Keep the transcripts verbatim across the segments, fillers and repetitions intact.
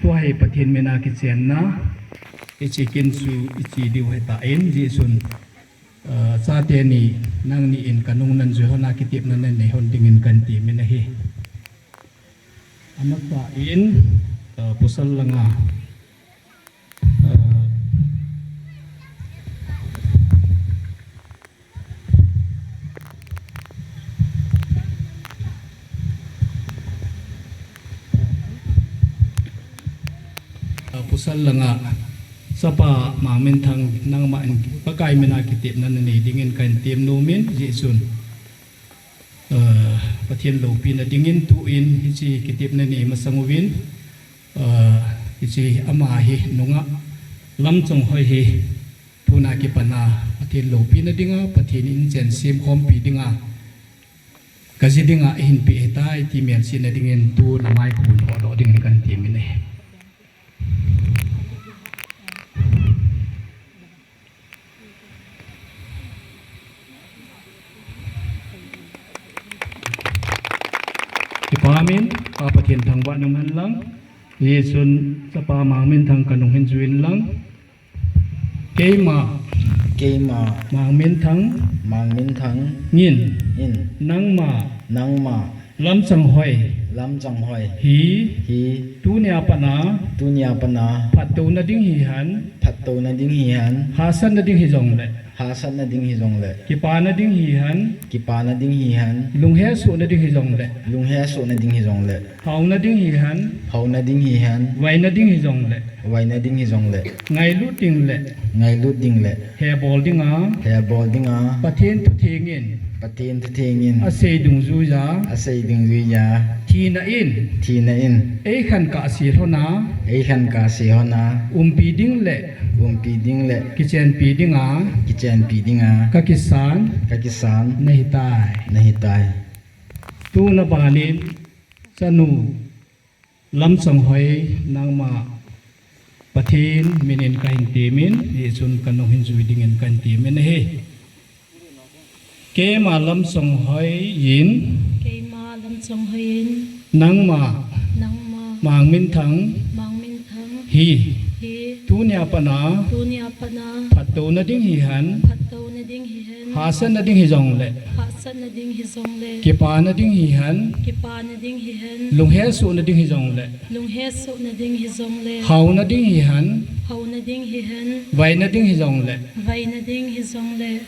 Tua hi Pathen mina kichenna, hiche kin chu iche diu ahitan, hijeh chun, eh, chate ni, nangni in kanung nanjui hon a kitepna nanei hon dingin kahin temin ahi. Amasan, eh, pasal langa, eh, Pasal langa, Chapa Mangminthang, nangman Pakai mina kitepna nanei dingin kahin tem nomin, hijeh chun, eh, Pathen loupina dingin tuin hiche kitepna nei masang uvin, eh, hiche ama hi nungah Lamchonghoi hi tuna kipana Pathen loupina dinga, Pathen in chen semkhompi dinga, kaji dinga eihin peh ahitai ti melsetna dingin tuna microphone hodoh dingin kahin temin ahi. Kipa min, Pa Pathen thangvah in umhen lang, hijeh chun Chapa Mangminthang kanung hin jui in lang. Keima. Keima. Mangminthang. Mangminthang. Ngin. In. Nangma. Nangma. Lamchonghoi. Lamchonghoi. Hi. Hi. Tunia pat a. Tunia pat a. Phattouna ding hihen. Phattouna ding hihen. Hahsatna ding hijongle. Hahsatna ding hijongle. Kipana ding hihen. Kipana ding hihen. Lunghesohna ding hijongle. Lunghesohna ding hijongle. Haona ding hihen. Haona ding hihen. Vaina ding hijongle. Vaina ding hijongle. Ngailut ding le. Ngailut ding le. Hebol dinga. Hebol dinga. Pathen thutheng in. Pathen thutheng in. Asei dungjuiya. Asei dungjuiya. Thina in. Thina in. Eikhen kahse lhona. Eikhen kahse lhona. Umpi ding le. Umpi ding le. Kichenpi dinga. Kichenpi dinga. Kakisan. Kakisan. Nahitai. Nahitai. Tuna banin, chanu Lamchonghoi, nangma Pathen minin kahin temin, hijeh chun kanung hin jui dingin kahin temin ahi. Keima Lamchonghoi in. Keima Lamchonghoi in. Nangma. Nangma. Mangminthang. Mangminthang. Hi. Hi. Tunia pat a. Tunia pat a. Phattouna ding hihen. Phattouna ding hihen. Hahsatna ding hijongle. Hahsatna ding hijongle. Kipana ding hihen. Kipana ding hihen. Lunghesohna ding hijongle. Lunghesohna ding hijongle. Haona ding hihen. Haona ding hihen. Vaina ding hijongle. Vaina ding hijongle.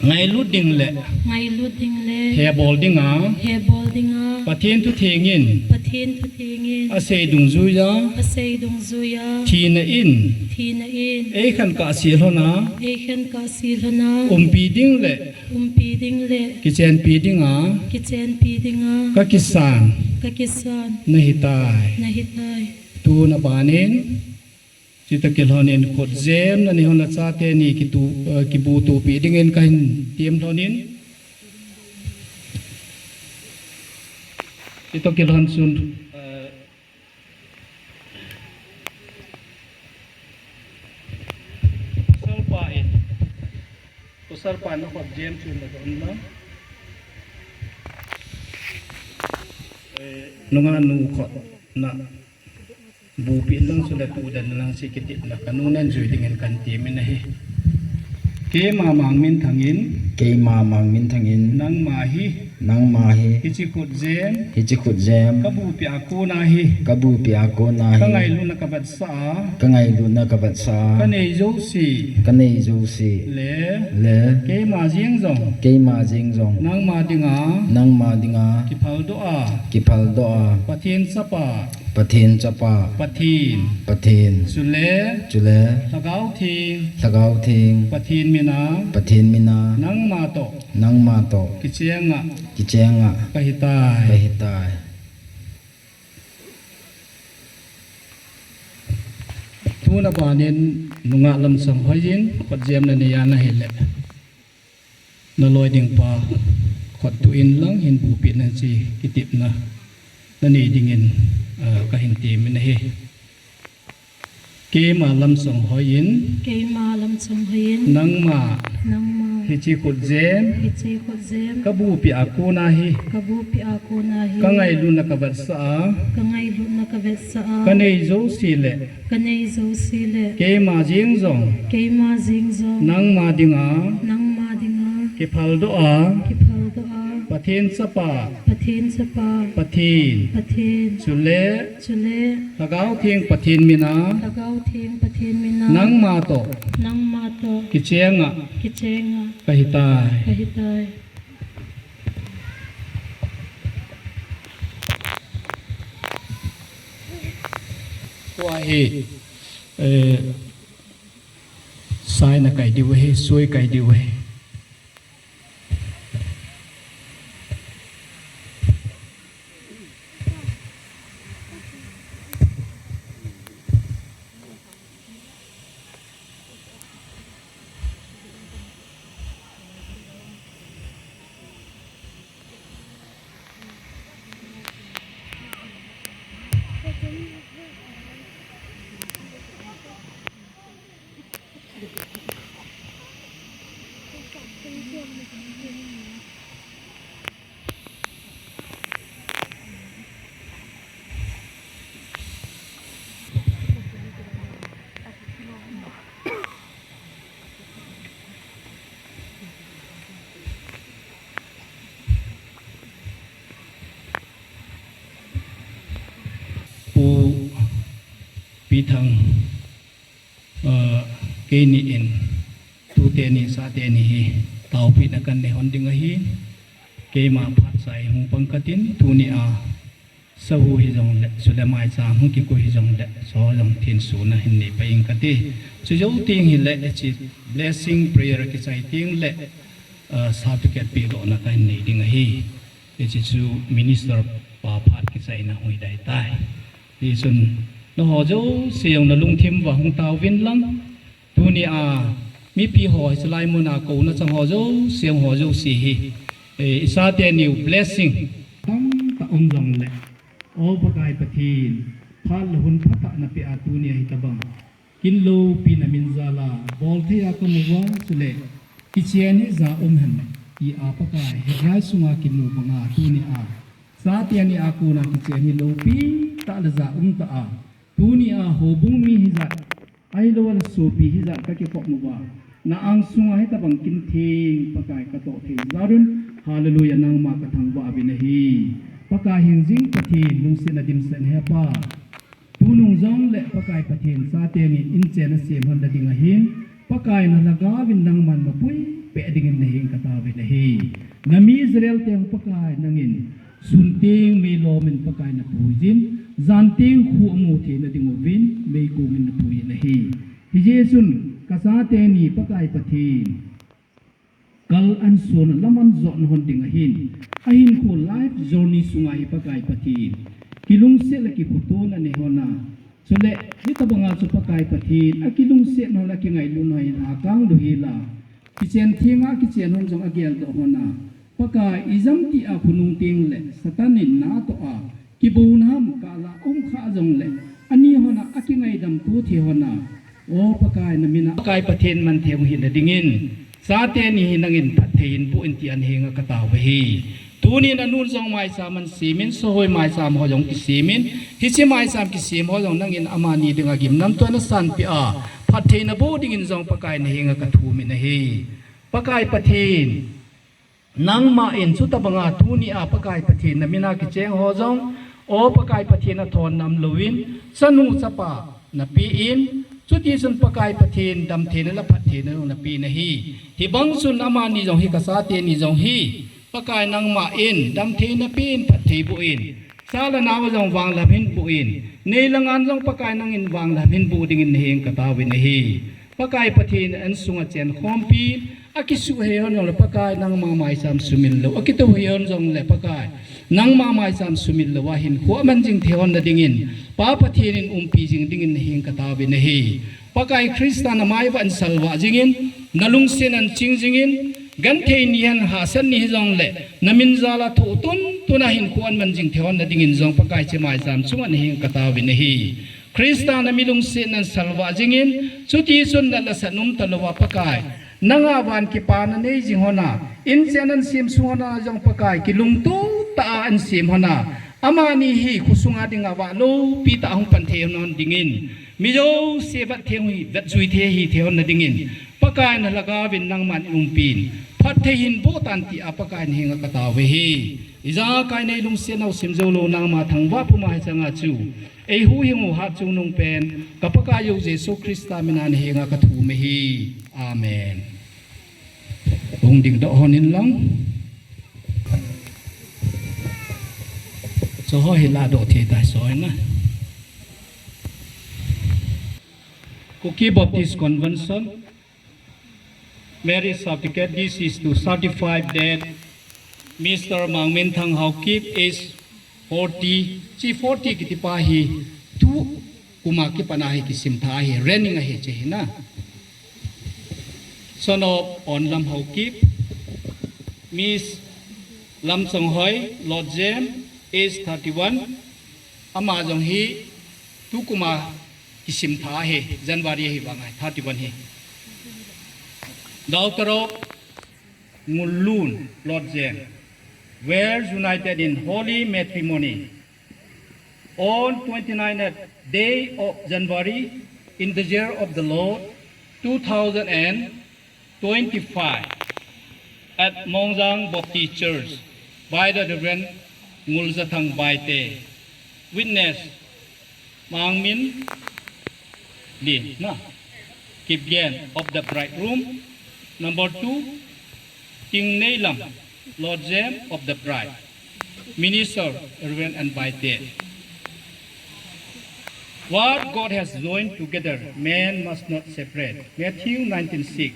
Ngailut ding le. Ngailut ding le. Hebol dinga. Hebol dinga. Pathen thutheng in. Pathen thutheng in. Asei dungjuiya. Asei dungjuiya. Thina in. Thina in. Eikhen kahse lhona. Eikhen kahse lhona. Umpi ding le. Umpi ding le. Kichenpi dinga. Kichenpi dinga. Kakisan. Kakisan. Nahitai. Nahitai. Tuna banin. Chutoh kilhonin khutjem nanei hon a chate ni kitu, eh, kibutupi dingin kahin tem lhonin. Chutoh kilhon chun, eh, pasalpa in, pasalpa na khutjem chun na don na. Eh, nungah nu khut na. Bupi lang chule tudan lang chu kitepna kanung nanjui dingin kahin temin ahi. Keima Mangminthang in. Keima Mangminthang in. Nangma hi. Nangma hi. Hiche khutjem. Hiche khutjem. Kabupi a kona hi. Kabupi a kona hi. Kangailutna kavetsah a. Kangailutna kavetsah a. Kanei jouse. Kanei jouse. Le. Le. Keima jeng jong. Keima jeng jong. Nangma dinga. Nangma dinga. Kiphaldoh a. Kiphaldoh a. Pathen chapa. Pathen chapa. Pathen. Pathen. Chule. Chule. Lhagao Theng. Lhagao Theng. Pathen mina. Pathen mina. Nangma toh. Nangma toh. Kichenga. Kichenga. Kahitai. Kahitai. Tuna banin nungah Lamchonghoi in khutjem nanei a nahile. Naloi ding pa khut tuh in lang hin bupi nan chi kitepna nanei dingin, ah, kahin temin ahi. Keima Lamchonghoi in. Keima Lamchonghoi in. Nangma. Nangma. Hiche khutjem, hiche khutjem, kabupi a kona hi, kabupi a kona hi, kangailutna kavetsah a, kangailutna kavetsah a, kanei jouse le, kanei jouse le, keima jeng jong, keima jeng jong, nangma dinga, nangma dinga, kiphaldoh a, kiphaldoh a, Pathen chapa, Pathen chapa, Pathen, Pathen, chule, chule, Lhagao Theng Pathen mina, Lhagao Theng Pathen mina, nangma toh, nangma toh, kichenga, kichenga, kahitai, kahitai. Tua hi, eh, saina kai diu ahi, soi kai diu ahi. Pu Pithang, ah, keini in tute ni, sate ni hi taopina kanei hon ding ahi. Keima phat sa hi hung pang katin, tuni a sahu hijongle, chule maicham hung kikoi hijongle, so jong thensunna hin nei pai ing kati. Chujou teng hile, hiche blessing prayer kichai tengle, ah, certificate pedohna kahin nei ding ahi. Hiche chu minister pa phat kichaina hung hidai tai. Hichun, nangho jouse jong nalungthim uva hung taovin lang. Tuni a, mipi ho, hiche lai mun a kouna chang ho jouse, ho jouse hi, eh, i chate niu blessing tamtah um jongle, O Pakai Pathen, phat le hun phatah napeh a tuni a hitobang kin loupi namin jal a bolthei a kamu uva, chule kichen hi ja um hen, tia Pakai, hiche lai sunga kimu banga tuni a, chate ni a kona kichen hi loupi tah le ja um tah a, tuni a houbung mi hijat, ahilouleh sopi hijat kakikhop uva, na angsunga hitobang kin theng Pakai katoh thei jal un, hallelujah, nangma kathangvah uvin ahi. Pakai hingjing Pathen, lungsetna dimset hepa. Tunung jongle Pakai Pathen, chate ni in chen asem hon nading ahin, Pakai na lhagaovin nangman mapui peh dingin nahin kataovin ahi. Nami Israel te Pakai nangin, sun teng meilom in Pakai napuijin, jan teng kho amu theina dinguvin, meikong in napuijin ahi. Hijeh chun, kachate ni Pakai Pathen, kal an son lam an jotna hon ding ahin, ahinkho life journey sunga hi Pakai Pathen, kilungset le kikhoto nanei hon a, chule hitobanga chu Pakai Pathen, akilungset hon a kingailutna hon a kang lou hila, kichen thenga kichen hon jong ageldoh hon a, Pakai ijam tia khonung tengle Satan in natoh a, kibouna ham kala um kha jongle, ani hon a akingaidam to thei hon a, O Pakai namin a Pakai Pathen man thei hung hina dingin, chate ni hi nangin phatthei in boh in tia nahenga katao ahi. Tuni nanun jong maicham man semin, sohoi maicham ho jong kisemin, hiche maicham kisem ho jong nangin amani dinga gimnamtoh nasanpeh a, phatthei naboh dingin jong Pakai nahenga kathumin ahi. Pakai Pathen, nangma in chutobanga tuni a Pakai Pathen namin a kicheng ho jong, O Pakai Pathen, athon nam louvin, chanu chapa napen, chutichun Pakai Pathen damtheina le phattheina jong napen ahi. Hibang chun amani jong hi kachate ni jong hi, Pakai nangma in damtheina pen, phatthei boh in, cha le nao jong vanglam hin boh in, nei le ngan jong Pakai nangin vanglam hin boh dingin nahenga kataovin ahi. Pakai Pathen, an sunga chenkhompi, akisuhei hon jongle Pakai nangma maicham sumil lou, akitohei hon jongle Pakai nangma maicham sumil louva hinkho aman jing thei hon nadingin, Pa Pathen in umpi jing dingin nahenga kataovin ahi. Pakai Christa namai uva ahin salvah jingin, nalungset ahin ching jingin, genthei ni hen hahsat ni hijongle, namin jal a thoh tuntun a hinkho aman jing thei hon nadingin jong Pakai hiche maicham chunga nahenga kataovin ahi. Christa nami lungsetna ahin salvah jingin, chutichun nat le sat umta louva Pakai, Nanga van kipana nei jing hon a, inchen an sem sung hon a jong Pakai kilungto tah a an sem hon a, amani hi khosunga dinga vah loupi tah a hung pan thei hon dingin, mi jouse vet thei hi, vet jui thei hi thei hon na dingin, Pakai na lhagaovin nangman umpi in, phatthei hin boh tan tia Pakai na henga ka tao uve hi. Ijakai nei lungset nau sim jou lou nangma thangvah puma hiche chunga chu, ei huhhing u hatchungnung pen, ka Pakai u Jesu Christa mina na henga ka thum e hi. Amen. Hung dingdoh hon in lang. Cho ho hi ladoh thei tai so na. Kuki Baptist Convention, marriage certificate, this is to certify that Mister Mangminthang Haokip is forty, chi forty kiti pa hi, tu kuma kipana hi kisim tha hi, running ahi che hi na. Son of Onlam Haokip, Miss Lamsonghoi Lotjem, age thirty-one, ama jong hi, tu kuma kisim tha hi, January hi vang hi, thirty-one hi. Daughter of Ngulun Lotjem, were united in holy matrimony on twenty-ninth day of January in the year of the Lord two thousand and twenty-five at Mongjang Baptist Church by the Reverend Ngulzathang Baite. Witness, Mangminlin, na, Kipgen of the bridegroom. Number two, Tingneilam Lotjem of the bride. Minister, Reverend N. Baite. What God has joined together, man must not separate. Matthew nineteen six.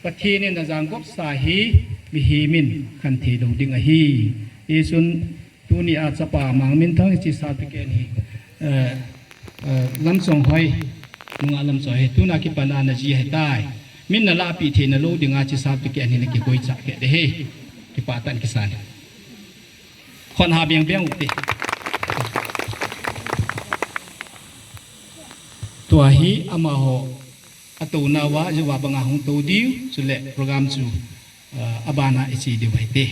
Pathen in ajang gop sa hi mihem in khen thei lou ding ahi. Hichun tuni a chapa Mangminthang hiche certificate hi, eh, eh, Lamsonghoi, nungah Lamsonghoi, tuna kipana na ji ahitai. Min na lahpeh thei na lou dinga hiche certificate hi na kikoi chah kit ding ahi. Kipah tah in kisan. Khut ha beng beng u te. Tua hi amaho atouna uva, jouva banga hung tou diu, chule program chu, ah, abana i che diu ahi te.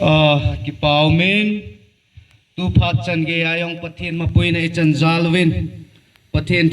Ah, kipah umin, tu phat chan geiya jong Pathen mapuina i chan jal uvin, Pathen